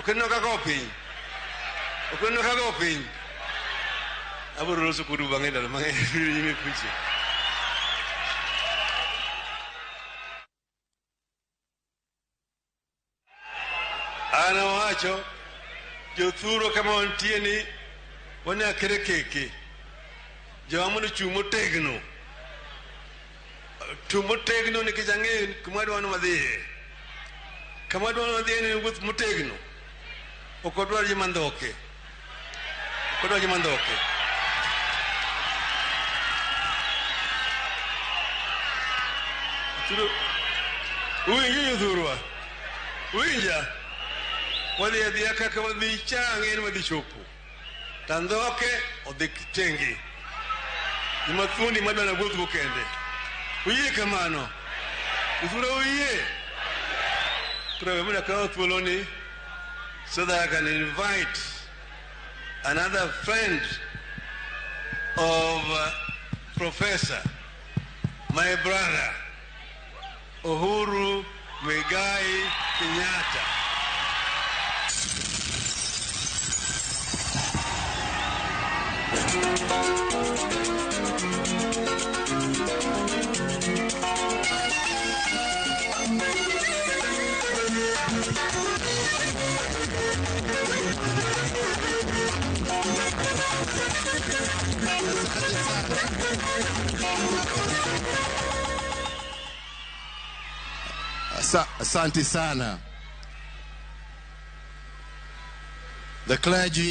Ok ineno ka go piny. Ok ineno ka go piny. Abiro loso kodu bang'e ndalo mang'eny nyime kuche. An awacho jothurwa kama wantie ni wanyakre keke. Jowa mondo ochung' motegno. Chung' motegno nikech ang'eyo kuma adwa ni wadhiye. Kama adwa ni wadhiye ni wuoth motegno. Ok wadwar joma ndhoke. Ok wadwar joma ndhoke. Uwinjo jothurwa? Uwinja? Wadhi adhiya kaka wadhi cha ang'e ni wadhi chopo. To andhoke odhi tenge. Gima thuondi madwa nawuothgo kende. Uyie kamano? Jothurwa uyie? Koro we mondo akaw thuoloni so that I can invite another friend of Professor, my brother, Uhuru Muigai Kenyatta. Asante sana. The clergy